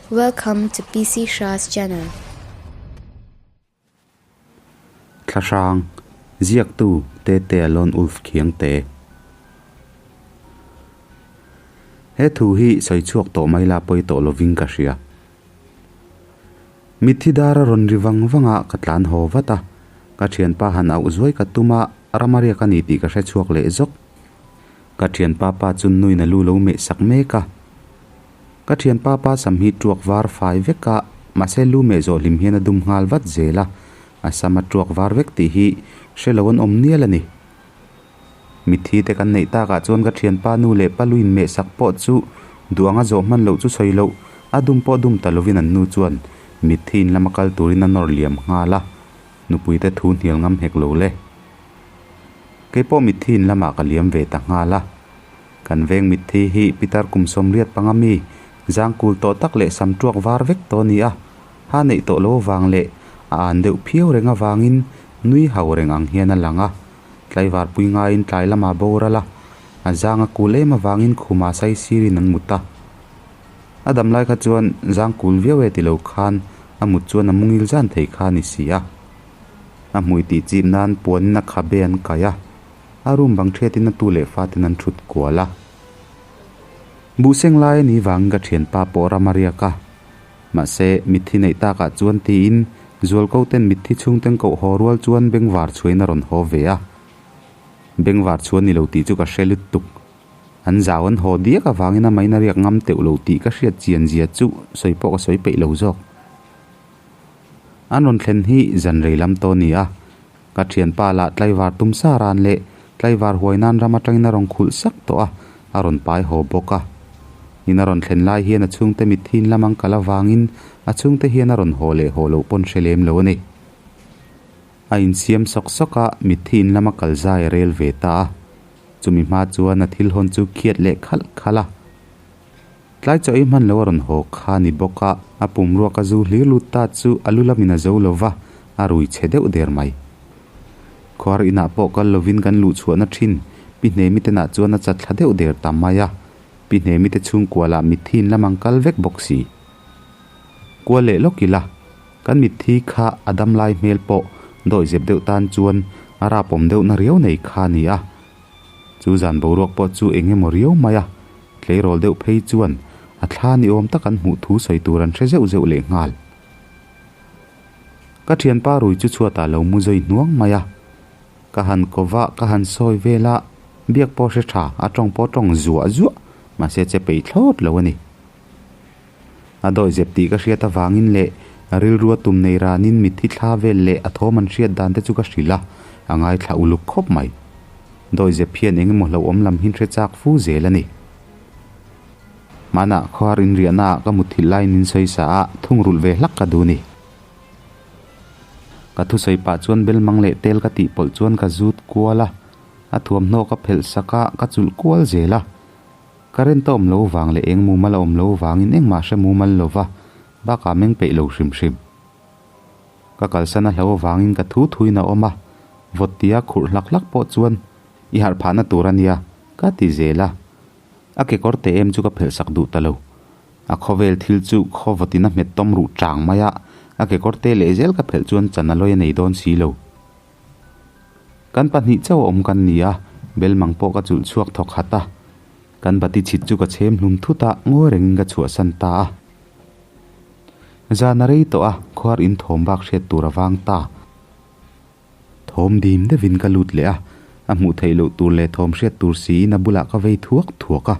Welcome to PC Shah's channel. Thlahrang, Ziaktu Tete Lone Wolf Khiangte. He thu hi sawi chhuak tawh mai la pawi tawh lovin ka hria. Mitthi dar a rawn ri vang vang a, ka tlan haw vat a. Ka thianpa han auh zuai ka tum a, Ramaria ka ni tih ka hre chhuak leh zawk. Ka thianpa pa chu nuin a lu lo meh sak mek a. Ka thianpa pa sam hi tuak var fai vek a, mahse lu meh zawh hlim hian a dum nghal vat zel a, a sam a tuak var vek tih hi hre lo an awm nial a ni. Mitthi te kan neih takah chuan ka thianpa nu leh pa luin meh sak pawh chu duh anga zawh hman loh chu sawi loh, a dum pawh dum ta lovin an nu chuan mitthi in lama kal turin a nawr liam nghal a, nupui te thu hnial ngam hek lo le. Kei pawh mitthi in lamah ka liam ve ta nghal a. Kan veng mitthi hi pitar kum sawmriat panga mi zangkul tawh tak leh sam tuak var vek tawh a ni a, ha neih tawh lo avang leh a an deuh phiau reng avangin nui hau reng ang hian a lang a. Tlaivar pui ngaiin tlai lamah boral a, a zang a kul em avangin khuma sai sirin an mut a. A dam lai kha chuan zang kul viau e ti lo khan a mut chuan a mungil zan thei kha a ni si a. A hmui tih chip nan puanin a khabe an kai a, a room bang thiatin a tu leh faten an thut kual a. Buhseng lai a ni vangin ka thianpa pawh ram a riak a. Mahse, mitthi neih takah chuan tiin Zualko ten mitthi chhungten koh haw rual chuan bengvar chhuain a rawn haw ve a. Bengvar chhuan ni lo tih chu ka hre lutuk. An zau an haw diak avangin a main a riak ngam teuh lo tih ka hriat chian zia chu sawi pawh ka sawi peih lo zawk. An rawn thlen hi zan rei lam tawh a ni a. Ka thianpa lah tlaivar tum sa ran leh tlaivar huai nan ram atangin a rawn khulh sak tawh a, a rawn pai haw bawk a. In a rawn thlen lai hian a chhungte mitthi in lam ang kal avangin a chhungte hian a rawn haw leh haw loh pawn hre lem lo a ni. A insiam sawk sawk a, mitthi in lama kal zai a rel ve ta a. Chumi hma chuan a thil hawn chu khiat leh khalh khalh a. Tlai chaw ei hman lo a rawn haw kha ni bawk a, a pumruak a zu hlir lut ta chu a lu lamin a zo lo va, a rui chhe deuh der mai. Khuar inah pawh kal lovin kan luh chhuahna thin Pi Hnemi te nah chuan a chat thla deuh der ta mai a, Pi Hnemi te chhungkua lah mitthi in lam ang kal vek bawk si. Kual leh lawk ila, kan mitthi kha a dam lai hmel pawh dawihzep deuh tan chuan a rapawm deuhna riau nei kha a ni a. Chu zan boruak pawh chu eng emaw riau mai a, tleirawl deuh phei chuan a thla ni awm tak an hmuh thu sawi tur an hre zeuh zeuh leh nghal. Ka thianpa rui chu chhuatah lo mu zui hnuang mai a, ka han ko va, ka han sawi vel a, biak pawh hre tha, a tawng pawh tawng zuah zuah, mahse che peih thlawt lo a ni. A dawi zep tih ka hriat avangin leh rilru a tum nei ranin mitthi thla vel leh a thawm an hriat dan te chu ka hrilh a, a ngaithla uluk khawp mai. Dawi zep hian eng emaw hlauhawm lam hin hre chak fu zel a ni. Hmanah khuar inriahna ah ka mutthilh laiin min sawi sa a, thungrulh ve hlak ka duh ni. Ka thusawi pah chuan belmang leh tel ka tih pawlh chuan ka zut kual a, a thuamhnaw ka phelh sak a, ka chulh kual zel a. Current a awm lo vang leh eng mumal a awm lo vangin engmah hre mumal lo va, bakah meng peih lo hrim hrim. Ka kalsan a hlo avangin ka thu thuin a awm a, vawt tia khurh hlak hlak pawh chuan i harh phahna tur a nia, ka ti zel a. A kekawr teh em chu ka phelh sak duh ta lo. A khawvel thil chu khaw vawtin a hmet tawm ruh chang mai a, a kekawr te leh zel ka phelh chuan chan a lawi a nei dawn si lo. Kan pahnih chauh a awm kan ni a, belmang pawh ka chulh chhuak thawk hat a. Kan bati chhit chu ka chhem hlum thut a, ngawi rengin ka chhuahsan ta a. Zan a rei tawh a, khuar in thawm bak hriat tur a vang ta. Thawm dim deuhin ka lut leh a, a hmuh theih loh tur leh thawm hriat tur siin a bulah ka vei thuak thuak a,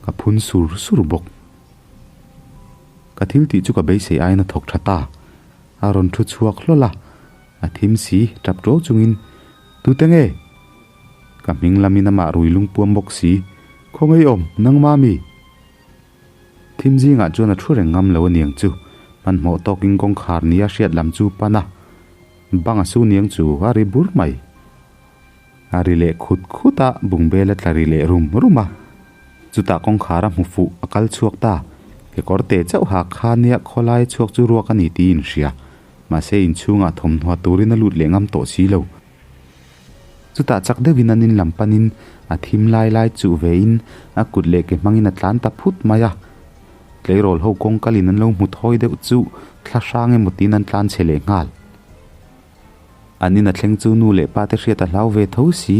ka phun sur sur bawk. Ka thil tih chu ka beisei aiin a thawk tha ta. A rawn thu chhuak hlawl a, A thim si, tap ṭuau chungin, Tute nge? Ka hming lamin amah rui lungpuam bawk si, Khawngaih awm, nangma mi? Thim zingah chuan a thu reng ngam lo aniang chu, hmanhmawh tawkin kawngkhar nia hriat lam chu pan a, bang a su niang chu a ri bur mai. A ri leh khut khut a, bungbel a tla ri leh rum rum a. Chutah kawngkhar a hmu fuh, a kal chhuak ta. Kekawr teh chauh ha kha nia khawlai chhuak chu ruak a ni tiin hria. Mahse inchhungah thawmhnaw turin a lut leh ngam tawh si lo. Chutah chak deuhin an in lam panin a thim lai lai chuh vein a kut leh ke hmangin a tlan ta phut mai a. Tleirawl ho kawng kalin an lo hmu thawi deuh chu thla hrang emaw tiin an tlan chhe leh nghal. An in a thleng chu nu leh pa te hriat a hlau ve tho si.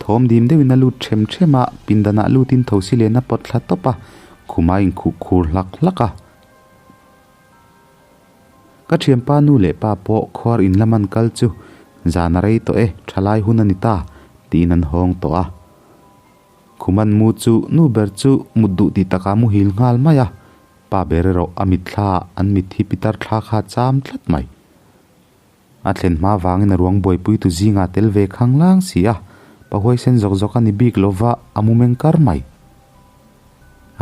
Thawm dim deuhin a lut ṭhem ṭhem a, pindanah lutin thosi len a pawt thla tawp a, khuma a inkhuh khur hlak hlak a. Ka ṭhianpa nu leh pa pawh khuar in lam an kal chu zan a rei tawh e, ṭhalai hun a ni ta, tiin an hawng tawh a. Khuman mu chu nu ber chu mut duh tih takah muhil nghal mai a, pa ber erawh a mitthla an mitthi pitar thla kha cham tlat mai. A thlen hma vangin a ruang buaipuitu zingah tel ve khang lang si a, pa huaisen zawk zawk a ni bik lova a mu meng kar mai.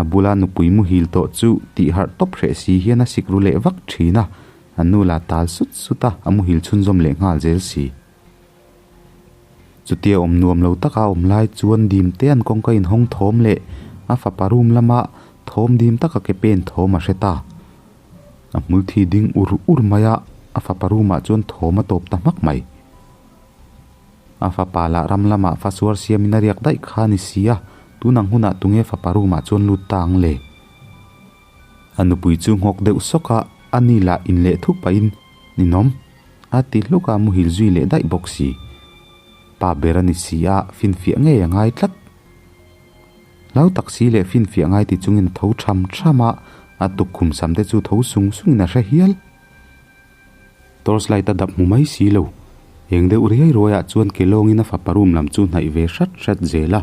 A bula nupui muhil tawh chu tih harh tawp hreh si hian a sik ru leh vak thin a, a nu la tal sut sut a, a muhil chhunzawm leh nghal zel si. Chutia awm nuam lo taka a awm lai chuan dim te an kawngka inhawng thawm leh a fapa room lama thawm dim taka ke pen thawm a hre ta. A hmul thi ding ur ur mai a, a fapa room ah chuan thawm a tawp ta hmak mai. A fapa lah ram lamah fa suar siamin a riak daih kha a ni si a, tun ang hunah tunge fapa room ah chuan lut ta ang le? A nupui chu nghawk deuh sawk a, a ni lah in leh thuk pahin, Ninawm! A ti hluk a, muhil zui leh daih bawk si. Pa ber a ni si a, finfiah ngei a ngai tlat. Hlau tak si leh finfiah ngai ti chungin a tho tham tham a, a tukkhum sam te chu tho sung sungin a hre hial. Torch light a dap hmu mai si lo. Eng deuh riai ruaiah chuan ke lawngin a fapa room lam chu hnaih ve hrat hrat zel a.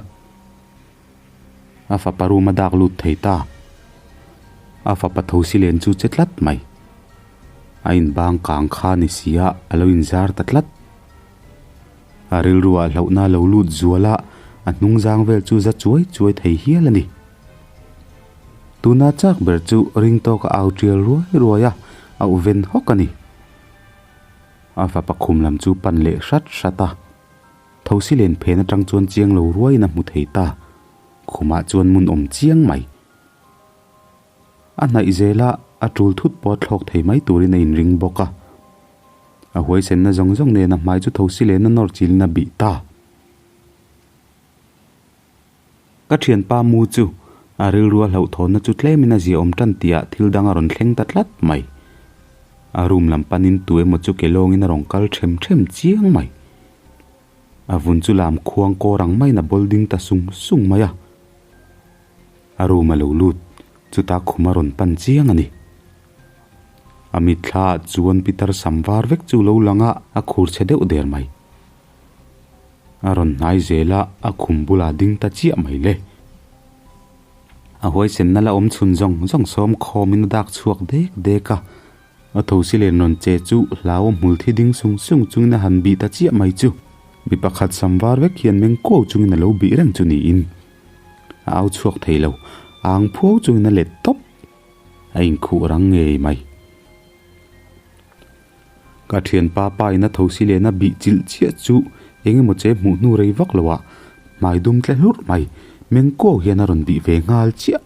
A fapa room a dak lut thei ta. A fapa tho si len chu che tlat mai. A inbang kang kha ni si a, a lo inzar ta tlat. A rilruah hlauhna a lo lut zual a, a hnung zang vel chu za chuai chuai thei hial a ni. Tuna chak ber chu ring tawka au tial ruai ruai a, a u ven hawk a ni. A fapa khum lam chu pan leh hrat hrat a, thosi len phen atang chuan chiang lo ruaiin a hmu thei ta. Khumah chuan mun awm chiang mai. A hnaih zela a tul thut pawh thlawk thei mai turin a inring bawk a. A huaisenna zawng zawng nen a hmai chu thosi lehna nawr chilin a bih ta. Ka thianpa mu chu a rilrua hlauhthawnna chu tlemin a ziaawm tan tihah thil dang a rawn thleng ta tlat mai. A room lam panin tu emaw chu ke lawngin a rawn kal them them chiang mai. A vun chu lam khuang kawr ang maiin a bawl ding ta sung sung mai a. A room a lo lut, chutah khum a rawn pan chiang a ni. A mitthla ah chuan pitar sam var vek chu lo lang a, a khur chhe deuh der mai. A rawn hnai zel a, a khum bulah ding ta chiah mai le. A huaisenna la awm chhun zawng zawng sawm khawmin a dak chhuak dek dek a. A thosi len rawn che chu hlau a hmul thi ding sung sung chungin a han bih ta chiah mai chu. Mi pakhat sam var vek hian meng kuau chungin a lo bih reng chu niin. A au chhuak thei lo, a ang phuau chungin a let tawp. A inkhuh rang ngei mai. Ka thianpa pa in a thosi len a bih chilh chiah chu eng emaw che hmuh hnu rei vak lo ah hmai dum tle hlurh mai, meng kuau hian a rawn bih ve nghal chiah.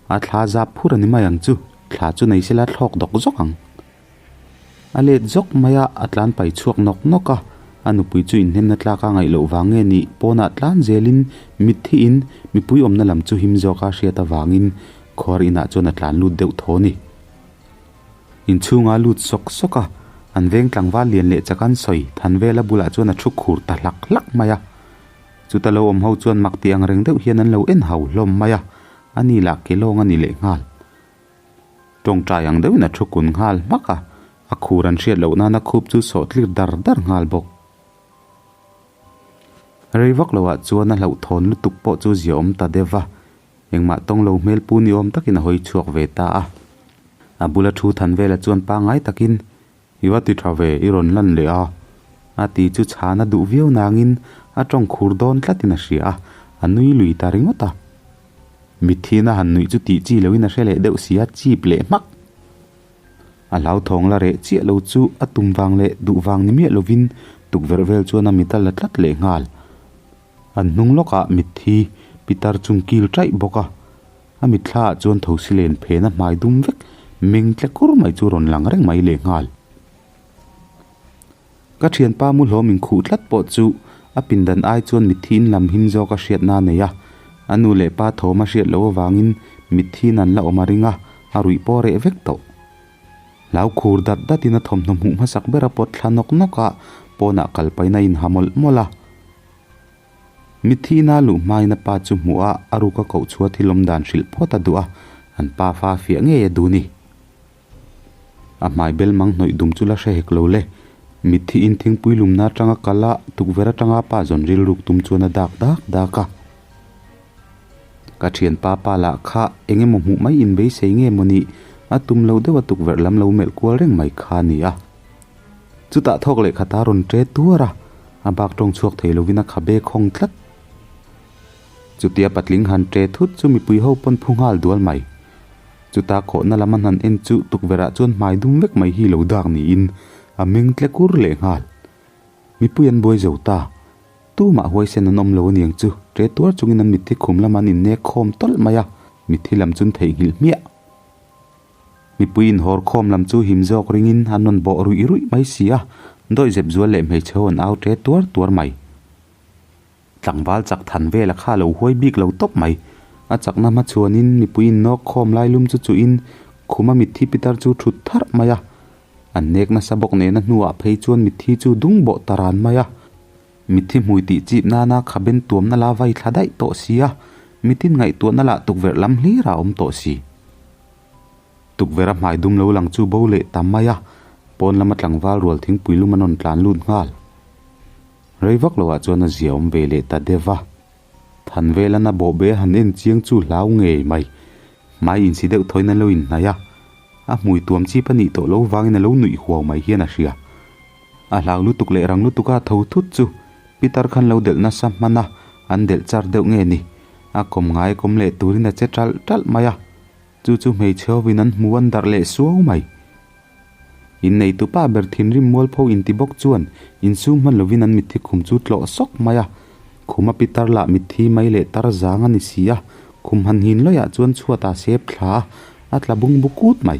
A thla zap phur a ni mai ang chu, thla chu nei sela thlawk dawk zawk ang. A let zawk mai a, a tlan pai chhuak nawk nawk a, a nupui chu inhnemna tlak a ngaih loh vang nge nih pawnah tlan zelin mitthi in mipui awmna lam chu him zawk a hriat avangin khuar inah chuan a tlan lut deuh thaw ni. Inchhunga lut sawk sawk a, an veng tlangval lian leh chak an sawi than vela bulah chuan a thu khur ta hlak hlak mai a. Chuta lo awm ho chuan mak tih ang reng deuh hian an lo en hau hlawm mai a, a ni lah ke lawng a ni leh nghal. Tawngtai ang deuhin a thu kun nghal hmak a, a khur an hriat loh nana khup chu sawh tlir dar dar nghal bawk. Rei vak loah chuan a hlauhthawn lutuk pawh chu zia awm ta deuh va, engmah tawng lo hmel pu ni awm takin a hawi chhuak ve ta a. A bula thu than velah chuan pangngai takin I va ti tha ve, i rawn lan leh a. A ti chu chhan a duh viau nangin a tawng khur dawn tlatin a hria a, a nui lui ta ringawt a. Mithiin a han nuih chu tih chi loin a hre leh deuh si a, chip leh hmak. A hlauthawng la reh chiah lo chu a tum vang leh duh vang ni miah lovin tukverh vel chuan a mit a la tlat leh nghal. An hnung lawkah mitthi pitar chung kil taih bawk a. A mitthla ah chuan thosi len phena hmai dum vek meng tle kur mai chu rawn lang reng mai leh nghal. Ka thianpa mu hlawm inkhuh tlat pawh chu a pindan ai chuan mitthi in lam him zawk a hriatna a nei a, a nu leh pa thawm a hriat loh avangin Mitthi in an la awm a ring a, a ruih pawh reh vek tawh. Hlau khur dat datin a thawmhnaw hmuh hmasak ber a pawt thla nawk nawk a, pawnah kal pahin a inha mawlh mawlh a. Mitthi ina luh hmain a pa chu hmuh a, a ruka koh chhuah thil awm dan hrilh phawt a duh a, an pa fa fiah ngei a duh ni. A hmai bel mang hnawih dum chu la hre hek lo le. Mitthi in thingpui lumna atanga kal a, tukverh atanga a pa zawn rilruk tum chuan a dak dak dak a. Ka thianpa pa lah kha eng emaw hmuh mai in beisei nge maw nih? A tum lo deuh a tukverh lam lo melh kual reng mai kha a ni a. Chutah thawk leh khata rawn ṭe tuar a, a bak ṭawng chhuak thei lovin a khabe khawng tlat. Chutia patling han ṭe thut chu mipui ho pawn phu nghal dual mai. Chuta khawhna lam an han en chu tukverhah chuan hmai dum vek mai hi lo dak niin a meng tle kur leh nghal. Mipui an buai zo ta. Tumah huaisen an awm lo aniang chu ṭe tuar chungin an mitthi khum lam an innek khawm tawlh mai a, mitthi lam chu an theihnghilh hmiah. Mipui inhawr khawm lam chu him zawk ringin an rawn bawh ruih ruih mai si a, dawihzep zual leh hmeichhe ho an au ṭe tuar tuar mai. Tlangval chak than vela kha lo huai bik lo tawp mai. A chakna hma chuanin mipui innawk khawm lai lum chu chuhin khuma mitthi pitar chu thut tharh mai a. An nek nasa bawk nena hnuah phei chuan mitthi chu dung bawh ta ran mai a. Mitthi hmui tih chip nana khaben tuamna la vai thla daih tawh si a, mitin ngaihtuahna lah tukverh lam hlir a awm tawh si. Tukverh a hmai dum lo lang chu bo leh ta mai a, pawn lama tlangval rual thingpui lum an rawn tlan lut nghal. Rei vak loah chuan a zia awm ve leh ta deuh va. Than velan a bawh be a han en chiang chu hlau ngei mai. Hmai insi deuh thawiin a lo inhnaih a, a hmui tuam chip a nih tawh lo vangin a lo nuih huau mai hian a hria. A hlau lutuk leh rang lutuka a tho thut chu Pitar khan lo delh nasa hman a, an delh char deuh nge ni? A kawm ngai kawm leh turin a che ṭalh ṭalh mai a. Chu chu hmeichhe hovin an hmu an darh leh suau mai. Inneitu pa ber thinrim mualpho inti bawk chuan insum hman lovin an mitthi khum chu tlawh sawk mai a. Khuma pitar lah mitthi mai leh tar zang a ni si a, khum han hin lawih ah chuan chhuat ah sep thla a, a tla bung bu kut mai.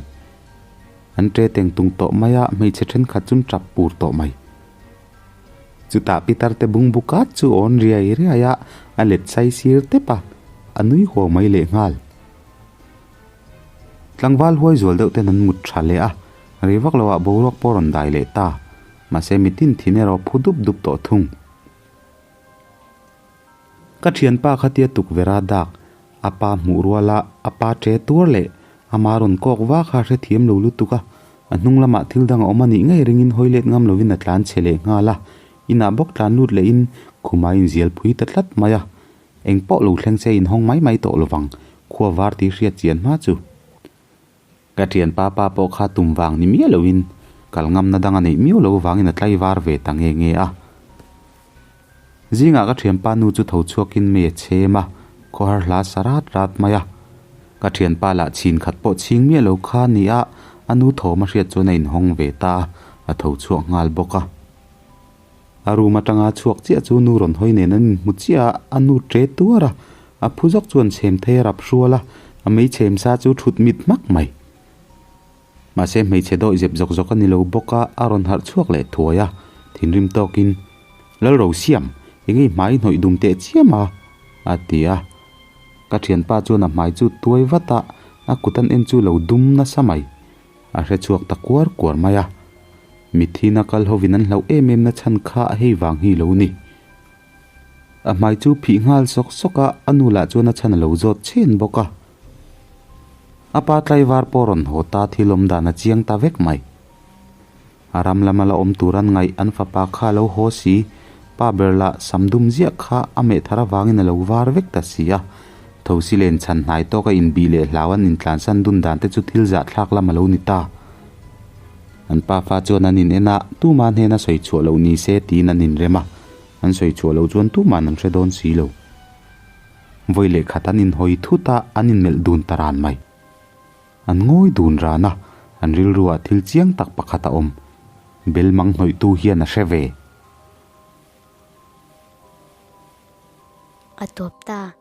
An ṭe teng tung tawh mai a, hmeichhe ṭhenkhat chuan ṭap pur tawh mai. Chutah pitar te bung bu kat chu awn riai riai a, a let sai sir tep a, a nui huau mai lehnghal. Tlangval huai zual deuh ten an mut tha leh a, rei vak loah boruak pawh rawn dai leh ta. Mahse mitin thin erawh phu dup dup tawh thung. Ka thianpa khatia tukverh a dak, a pa hmuh ruala a pa ṭe tuar leh ama rawn kawk vak kha a hrethiam lo lutuk a, a hnung lamah thil dang a awm a nih ngei ringin hawi let ngam lovin a tlan chhe leh nghal a, inah bawk tlan lut lehin khuma inzial phui ta tlat mai a. Eng pawh lo thleng che inhawng mai mai tawh lovang, khua var tih hriat chian hma chu. Ka thianpa pa pawh kha tum vang ni miah loin kal ngamna dang a neih miau lo vangin a tlai var ve ta nge nge a. Zingah ka thianpa nu chu tho chhuakin mei a chhem a, khawhar hla sa rat rat mai a. Ka thianpa lah chhin khat pawh chhing miah lo kha a ni a, a nu thawm a hriat chuan a inhawng ve ta a, a tho chhuak nghal bawk a. A room atanga chhuak chiah chu nu rawn hawi nen an inhmu chiah a, a nu ṭe tuar a, a phu zawk chuan chhem thei a rap hrual a, a meichhem sa chu ṭhut mit hmak mai. Mahse hmeichhe dawih zep zawk zawk a ni lo bawk a, a rawn harh chhuak leh thuai a, thinrim tawkin, Lalrosiam, eng ei hmai hnawih dum teh chiam a? a ti a. Ka ṭhianpa chuan a hmai chu tuai vat a, a kut an en chu lo dum nasa mai. A hre chhuak ta kuar kuar mai a, mitthina kal hovin an hlauh em em na chhan kha hei vang hi lo ni. A hmai chu phih nghal sawk sawk a, a nu lah chuan a chhan a lo zawt chhen bawk a. A pa tlaivar pawh rawn haw ta thil awm dan a chiang ta vek mai. A ram lama la awm tur an ngaih an fapa kha a lo haw si, pa ber lah sam dum ziah kha a meh thar avangin a lo var vek ta si a. Thosi len chhan hnai tawka inbih leh hlau an intlansan dun dan te chu thil zahthlak lam a lo ni ta. An pafa chuan an in en a, tuma hnena sawi chhuah loh ni se tiin an inrem a, an sawi chhuah loh chuan tuma'n an hre dawn si lo. Vawi leh khat an inhawi thut a, an inmelh dun ta ran mai. An ngawi dun ran a, an rilruah thil chiang tak pakhat a awm. Bel mang hnawihtu hian a hre ve. A tawp ta.